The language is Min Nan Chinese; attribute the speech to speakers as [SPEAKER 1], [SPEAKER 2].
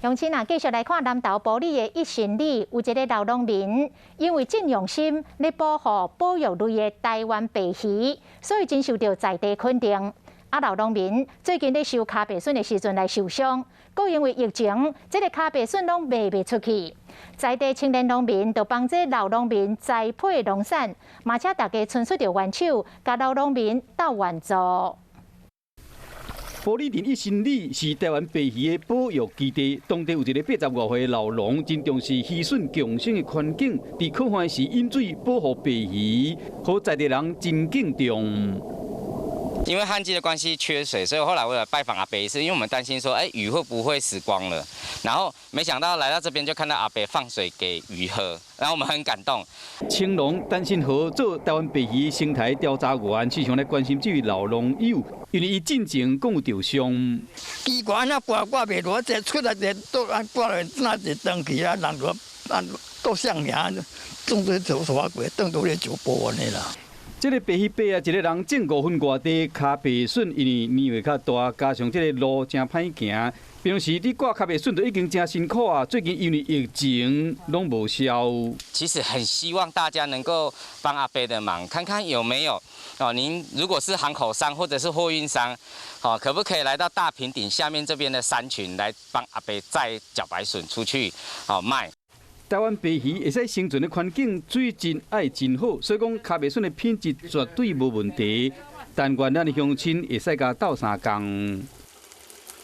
[SPEAKER 1] 鄉親啊，繼續來看南投埔里的一心里，有一个老農民，因為真用心咧保護保育類的台灣白魚，所以真受著在地肯定。啊，老農民最近咧收跤白筍的時陣來受傷，閣因為疫情，這个跤白筍攏賣袂出去。在地青年農民就幫這老農民栽培農產，嘛請大家伸出著援手，共老農民鬥援助。
[SPEAKER 2] 埔里鎮一心里是台灣白魚的保育基地，當地有一个85歲老農，真重視魚筍共生的環境，佇渴旱時引水保護白魚，予在地人真敬重。
[SPEAKER 3] 因為旱季的關係缺水，所以後來我有拜訪阿伯一次，因為我們擔心說，哎，魚會不會死光了？然後沒想到來到這邊就看到阿伯放水給魚喝，然後我們很感動。
[SPEAKER 2] 青農陳新和做台灣白魚生態調查員，時常來關心這位老農友，因為伊進前閣有著傷。
[SPEAKER 4] 奇怪，那掛掛袂落，這出來這都按掛來，那是斷去啊，人就按都上名，總之做啥過，轉到咧就保安的啦。
[SPEAKER 2] 這个白魚伯啊，一个人種5分外地跤白筍，因為年歲較大，加上這个路誠歹行，平時你掛跤白筍就已經誠辛苦啊。最近因為疫情攏無銷。
[SPEAKER 3] 其實很希望大家能夠幫阿伯的忙，看看有沒有哦。您如果是行口商或者是貨運商，哦，可不可以來到大坪頂下面這邊的山群來幫阿伯載茭白筍出去，哦賣？
[SPEAKER 2] 台灣白魚會使生存的環境，水質愛真好，所以講跤白筍的品質絕對無問題。但願咱的鄉親會使共鬥相共。